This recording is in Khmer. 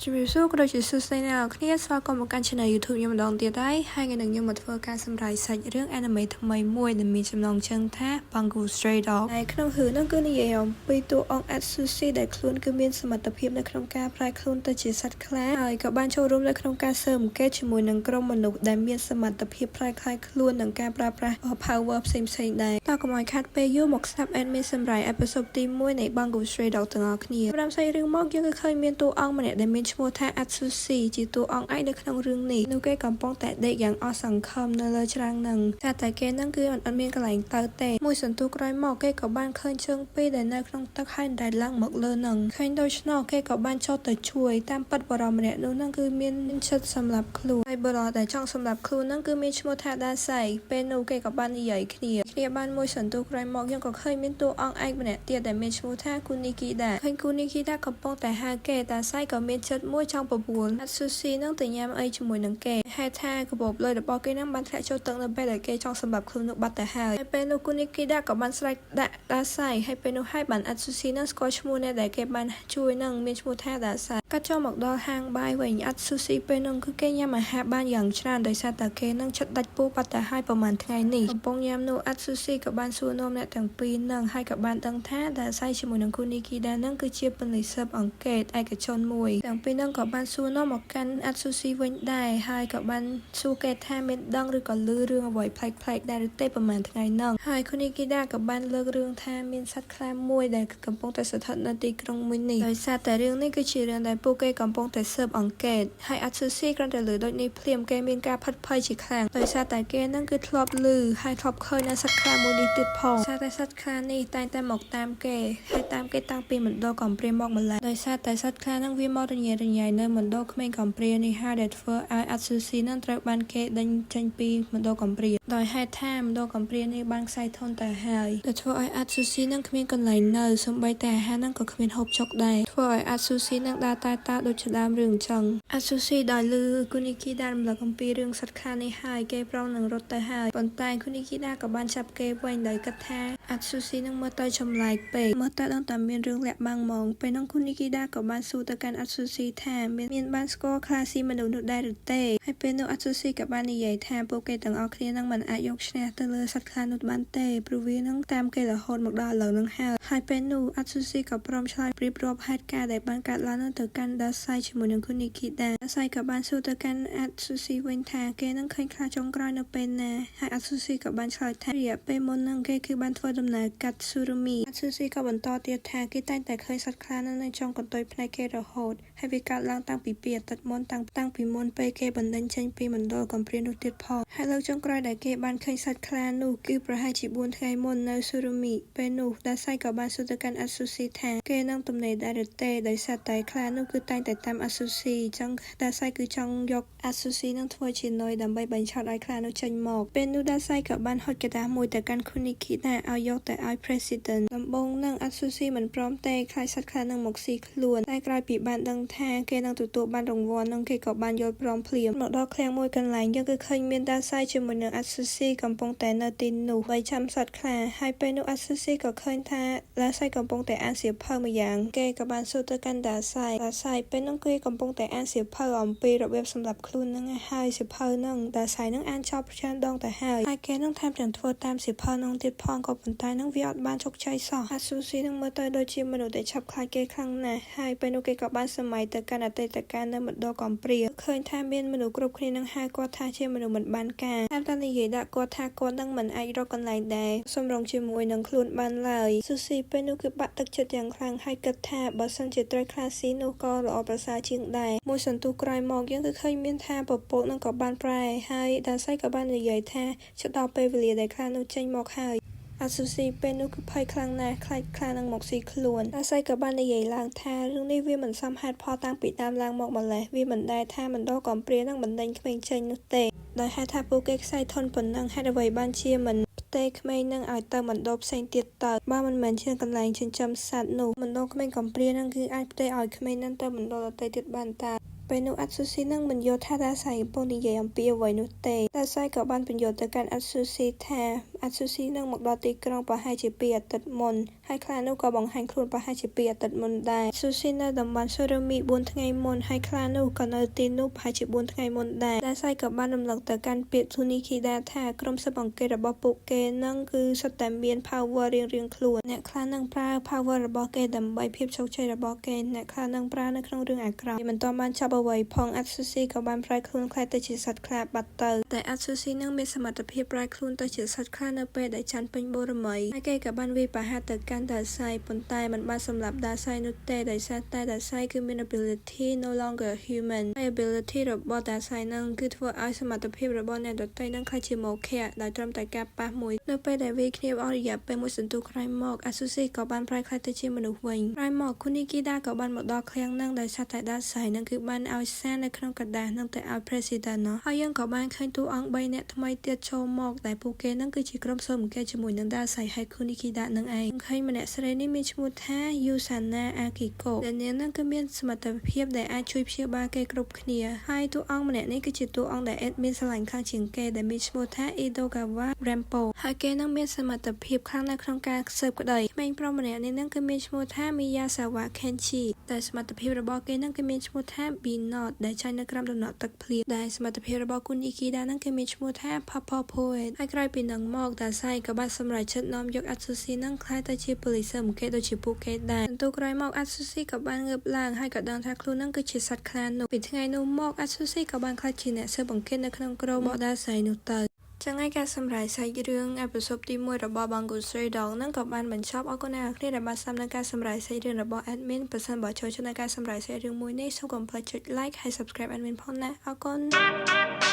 ជំរាបសួរក៏ដូចជាសួស្តីអ្នកនរគ្នាស្វាគមន៍មកកាន់ Channel YouTube ខ្ញុំម្ដងទៀតហើយហើយថ្ងៃនេះខ្ញុំមកធ្វើការសម្រាយសាច់រឿង anime ថ្មីមួយដែលមានចំណងជើងថា Bungo Stray Dog ហើយក្នុងរឿងនោះគឺនិយាយអំពីតួអង្គ Atsushi ដែលខ្លួនគឺមានសមត្ថភាពនៅក្នុងការប្រែខ្លួនទៅជាសត្វខ្លាហើយក៏បានចូលរួមនៅក្នុងការស៊ើបអង្កេតជាមួយនឹងក្រុមមនុស្សដែលមានសមត្ថភាពប្រែក្លាយខ្លួននិងការប្រើប្រាស់ power ផ្សេងៗដែរតើកុំឲ្យខាត់ពេលយូរមកស្ដាប់ admin សម្រាយ episode ទី1នៃ Bungo Stray Dog ទាំងអស់គ្នាតាមសាច់រឿងមកយើងគឺឃើញមានតួអង្គម្នាក់ដែលមានឈ្មោះថា Atsushi ជាតួអង្គឯកនៅក្នុងរឿងនេះនោះគេកំពុងតែដេកយ៉ាងអស់សង្ឃឹមនៅលើច្រាំងនឹងតែតែគេនឹងគឺអត់មានកន្លែងទៅទេមួយសន្ទុះក្រោយមកគេក៏បានឃើញជើងពីរដែលនៅក្នុងទឹកហើយដែលឡើងមកលើនឹងឃើញដូច្នោះគេក៏បានចុះទៅជួយតាមពិតបុរសម្នាក់នោះនឹងគឺមានចិត្តសម្លាប់ខ្លួនហើយបុរសដែលចង់សម្លាប់ខ្លួននឹងគឺមានឈ្មោះថាដាសៃពេលនោះគេក៏បាននិយាយគ្នាគ្នាបានមួយសន្ទុះក្រោយមកយើងក៏ឃើញមានតួអង្គឯកម្នាក់ទៀតដែលមានឈ្មោះថាគូនីគីដាឃើញគូនីគីដាកំពុងតែហៅគេដាសៃក៏មានចិត្តមួយចង់បបួលអាស៊ូស៊ីនឹងទៅញ៉ាំអីជាមួយនឹងគេហេតុថាកាបូបលុយរបស់គេនឹងបានធ្លាក់ចូលទឹកនៅពេលដែលគេចង់សម្លាប់ខ្លួននោះបាត់ទៅហើយហើយពេលនោះគូនីគីដាក៏បានស្រែកដាក់ដាសៃហើយពេលនោះហើយបានអាស៊ូស៊ីនឹងស្គាល់ឈ្មោះអ្នកដែលគេបានជួយនឹងមានឈ្មោះថាដាសៃកាត់ចូលមកដល់ហាងបាយវិញអាស៊ូស៊ីពេលនោះគឺគេញ៉ាំអាហារបានយ៉ាងច្រើនដោយសារតែគេនឹងចិត្តដាច់ពោះបាត់ទៅហើយប្រហែលថ្ងៃនេះកំពុងញ៉ាំនោះអាស៊ូស៊ីក៏បានសួរនាំអ្នកទាំងពីរនឹងហើយក៏បានដឹងថាដាសៃជាមួយនឹងគូនីគីដានឹងគឺជាប៉ូលីសស៊ើបអង្កេតឯកជនមួយទាំងពីរនឹងក៏បានសួរនាំមកកាន់អាស៊ូស៊ីវិញដែរហើយក៏បានសួរគេថាមានដឹងឬក៏ឮរឿងអ្វីប្លែកៗដែរឬទេប្រហែលថ្ងៃហ្នឹងហើយគូនីគីដាក៏បានលើករឿងថាមានសត្វខ្លាមួយដែលកំពុងតែស្ថិតនៅទីក្រុងមួយនេះដោយសារតែរឿងនេះគឺជារឿងដែលពួកគេកំពុងតែស៊ើបអង្កេតហើយអាស៊ូស៊ីគ្រាន់តែឮដូចនេះភ្លាមគេមានការផិតភ័យជាខ្លាំងដោយសារតែគេនឹងគឺធ្លាប់ឮហើយធ្លាប់ឃើញនៅសត្វខ្លាមួយនេះទៀតផងសារតែសត្វខ្លានេះតែងតែមកតាមគេហើយតាមគេតាំងពីមណ្ឌលកំព្រាមកម្ល៉េះដោយសារតែសត្វខ្លានឹងវាមករញ៉េរញ៉ៃនៅមណ្ឌលក្មេងកំព្រានេះហើយដែលធ្វើឲ្យអាស៊ូស៊ីនឹងត្រូវបានគេដេញចេញពីមណ្ឌលកំព្រាដោយហេតុថាមណ្ឌលកំព្រានេះបានខ្សែធនទៅហើយដែលធ្វើឲ្យអាស៊ូស៊ីនឹងគ្មានកន្លែងនៅសូម្បីតែអាហារនឹងក៏គ្មានហូបចុកដែរធ្វើឲ្យអាស៊ូស៊ីនឹងដើរតែតាដូចជាដើមរឿងអញ្ចឹងអាស៊ូស៊ីដោយឮគូនីគីដារំលឹកអំពីរឿងសត្វខ្លានេះហើយគេប្រុងនឹងរត់ទៅហើយប៉ុន្តែគូនីគីដាក៏បានចាប់គេវិញដោយគិតថាអាស៊ូស៊ីនឹងមើលទៅចម្លែកពេកមើលទៅដឹងតែមានរឿងលាក់បាំងហ្មងពេលនោះគូនីគីដាក៏បានសួរទៅកាន់អាស៊ូស៊ីថាមានមានបានស្គាល់ខ្លាស៊ីមនុស្សនោះដែរឬទេហើយពេលនោះអាស៊ូស៊ីក៏បាននិយាយថាពួកគេទាំងអស់គ្នានឹងមិនអាចយកឈ្នះទៅលើសត្វខ្លានោះបានទេព្រោះវានឹងតាមគេរហូតមកដល់ឥឡូវនឹងហើយហើយពេលនោះអាស៊ូស៊ីក៏ព្រមឆ្លើយរៀបរាប់ហេតុការណ៍ដែលបានកើតឡើងនោះទៅកាន់ដាសៃជាមួយនឹងគូនីគីដាដាសៃក៏បានសួរទៅកាន់អាស៊ូស៊ីវិញថាគេនឹងឃើញខ្លាចុងក្រោយនៅពេលណាហើយអាស៊ូស៊ីក៏បានឆ្លើយថារយៈពេលមុននឹងគេគឺបានធ្វើដំណើរកាត់ស៊ូរូមីអាស៊ូស៊ីក៏បន្តទៀតថាគេតែងតែឃើញសត្វខ្លានៅនៅចុងកន្ទុយភ្នែកគេរហូតហើយវាកើតឡើងតាំងពីពីអាទិត្យមុនតាំងតាំងពីមុនពេលគេបណ្ដេញចេញពីមណ្ឌលកំព្រានោះទៀតផងហើយលើកចុងក្រោយដែលគេបានឃើញសត្វខ្លានោះគឺប្រហែលជា4ថ្ងៃមុននៅស៊ូរូមីពេលនោះដាសៃក៏បានសួរទៅកាន់អាស៊ូស៊ីថាគេនឹងទំនេរដែរឬទេដោយសារតែខ្លានោះគឺតែងតែតាមអាស៊ូស៊ីអញ្ចឹងដាសៃគឺចង់យកអាស៊ូស៊ីនឹងធ្វើជានុយដើម្បីបញ្ឆោតឲ្យខ្លានោះចេញមកពេលនោះដាសៃក៏បានហុចក្រដាសមួយទៅកាន់គូនីគីដាឲ្យយកទៅឲ្យ President ដំបូងនឹងអាស៊ូស៊ីមិនព្រមទេខ្លាចសត្វខ្លានឹងមកស៊ីខ្លួនតែក្រោយពីបានដឹងថាគេនឹងទទួលបានរង្វាន់នឹងគេក៏បានយល់ព្រមភ្លាមមកដល់ឃ្លាំងមួយកន្លែងយើងគឺឃើញមានដាសៃជាមួយនឹងអាស៊ូស៊ីកំពុងតែនៅទីនោះបីចាំសត្វខ្លាហើយពេលនោះអាស៊ូស៊ីក៏ឃើញថាដាសៃកំពុងតែអានសៀវភៅម្យ៉ាងគេក៏បានសួរទៅកាន់ដាសៃដាសៃពេលនោះគេកំពុងតែអានសៀវភៅអំពីរបៀបសម្លាប់ខ្លួននឹងហើយសៀវភៅនឹងដាសៃនឹងអានចប់ច្រើនដងទៅហើយហើយគេនឹងថែមទាំងធ្វើតាមសៀវភៅនឹងទៀតផងក៏ប៉ុន្តែនឹងវាអត់បានជោគជ័យសោះអាស៊ូស៊ីនឹងមើលទៅដូចជាមនុស្សដែលឆាប់ខ្លាចគេខ្លាំងណាស់ហើយពេលនោះគេក៏បានសម័យទៅកាន់អតីតកាលនៅមណ្ឌលកំព្រាឃើញថាមានមនុស្សគ្រប់គ្នានឹងហៅគាត់ថាជាមនុស្សមិនបានការថែមទាំងនិយាយដាក់គាត់ថាគាត់នឹងមិនអាចរកកន្លែងដែរសម្រងជាមួយនឹងខ្លួនបានឡើយស៊ូស៊ីពេលនោះគឺបាក់ទឹកចិត្តយ៉ាងខ្លាំងហើយគិតថាបើសិនជាត្រូវខ្លាស៊ីនោះក៏ល្អប្រសើរជាងដែរមួយសន្ទុះក្រោយមកយើងគឺឃើញមានថាពពកនឹងក៏បានប្រែហើយដាសៃក៏បាននិយាយថាជិតដល់ពេលវេលាដែលខ្លានោះចេញមកហើយអាស៊ូស៊ីពេលនោះគឺភ័យខ្លាំងណាស់ខ្លាចខ្លានឹងមកស៊ីខ្លួនអាស័យក៏បាននិយាយឡើងថារឿងនេះវាមិនសមហេតុផលតាំងពីដើមឡើងមកម្លេះវាមិនដែលថាមណ្ឌលកំព្រានឹងបណ្ដេញក្មេងចេញនោះទេដោយហេតុថាពួកគេខ្សែធនប៉ុណ្ណឹងហេតុអ្វីបានជាមិនផ្ទេរក្មេងនឹងឲ្យទៅមណ្ឌលផ្សេងទៀតទៅបើមិនមែនជាកន្លែងចិញ្ចឹមសត្វនោះមណ្ឌលក្មេងកំព្រានឹងគឺអាចផ្ទេរឲ្យក្មេងនឹងទៅមណ្ឌលដទៃទៀតបានតើ។ ពេលនោះ Atsushi នឹងមិនយល់ថា Dazai កំពុងនិយាយអំពីអ្វីនោះទេ Dazai ក៏បានពន្យល់ទៅកាន់ Atsushi ថា Atsushi នឹងមកដល់ទីក្រុងប្រហែលជា2អាទិត្យមុនហើយខ្លានោះក៏បង្ហាញខ្លួនប្រហែលជា2អាទិត្យមុនដែរ Atsushi នៅតំបន់ Tsurumi 4ថ្ងៃមុនហើយខ្លានោះក៏នៅទីនោះប្រហែលជា4ថ្ងៃមុនដែរ Dazai ក៏បានរំលឹកទៅកាន់ពាក្យ Kunikida ថាក្រុមស៊ើបអង្កេតរបស់ពួកគេនឹងគឺសុទ្ធតែមាន power រៀងៗខ្លួនអ្នកខ្លះនឹងប្រើ power របស់គេដើម្បីភាពជោគជ័យរបស់គេអ្នកខ្លះនឹងប្រើនៅក្នុងរឿងអាក្រក់មិនទាន់បានចាប់អ្វីផង Atsushi ក៏បានប្រែខ្លួនក្លាយទៅជាសត្វខ្លាបាត់ទៅតែ Atsushi នឹងមានសមត្ថភាពប្រែខ្លួនទៅជាសត្វខ្លានៅពេលដែលច័ន្ទពេញបូរមីហើយគេក៏បានវាយប្រហារទៅកាន់ Dazai ប៉ុន្តែមិនបានសម្លាប់ Dazai នោះទេដោយសារតែ Dazai គឺមាន ability no longer human ហើយ ability របស់ Dazai នឹងគឺធ្វើឲ្យសមត្ថភាពរបស់អ្នកដទៃនឹងក្លាយជាមោឃៈដោយត្រឹមតែការប៉ះមួយនៅពេលដែលវាយគ្នាអស់រយៈពេលមួយសន្ទុះក្រោយមក Atsushi ក៏បានប្រែក្លាយទៅជាមនុស្សវិញក្រោយមក Kunikida ក៏បានមកដល់ឃ្លាំងនឹងដោយសារតែ Dazai នឹងគឺបានឲ្យសារនៅក្នុងក្រដាសនឹងទៅឲ្យ President ណោះហើយយើងក៏បានឃើញតួអង្គ3នាក់ថ្មីទៀតចូលមកដែលពួកគេនឹងគឺជាក្រុមស៊ើបអង្កេតជាមួយនឹង Dazai ហើយ Kunikida នឹងឯងឃើញម្នាក់ស្រីនេះមានឈ្មោះថា Yusana Akiko ដែលនាងនឹងគឺមានសមត្ថភាពដែលអាចជួយព្យាបាលគេគ្រប់គ្នាហើយតួអង្គម្នាក់នេះគឺជាតួអង្គដែល admin ស្រឡាញ់ខ្លាំងជាងគេដែលមានឈ្មោះថា Edogawa Rampo ហើយគេនឹងមានសមត្ថភាពខ្លាំងនៅក្នុងការស៊ើបក្តីក្មេងប្រុសម្នាក់នេះនឹងគឺមានឈ្មោះថា Miyazawa Kenji តែសមត្ថភាពរបស់គេនឹងគឺមានឈ្មោះថា Be Not ដែលចាញ់នៅក្រោមដំណក់ទឹកភ្លៀងដែលសមត្ថភាពរបស់ Kunikida នឹងគឺមានឈ្មោះថា Purple Poet ហើយក្រោយពីនឹងមក Dazai ក៏បានសម្រេចចិត្តនាំយក Atsushi នឹងក្លាយទៅជាប៉ូលីសស៊ើបអង្កេតដូចជាពួកគេដែរសន្ទុះក្រោយមក Atsushi ក៏បានងើបឡើងហើយក៏ដឹងថាខ្លួននឹងគឺជាសត្វខ្លានោះពីថ្ងៃនោះមក Atsushi ក៏បានក្លាយជាអ្នកស៊ើបអង្កេតនៅក្នុងក្រុមរបស់ Dazai នោះទៅចឹងហើយការសម្រាយសាច់រឿង episode ទី1របស់ Bungo Stray Dogs ហ្នឹងក៏បានបញ្ចប់អរគុណអ្នកនរគ្នាដែលបានស្ដាប់នៅការសម្រាយសាច់រឿងរបស់ admin ប្រសិនបើចូលចិត្តនៅការសម្រាយសាច់រឿងមួយនេះសូមកុំភ្លេចចុច like ហើយ subscribe admin ផងណាអរគុណ។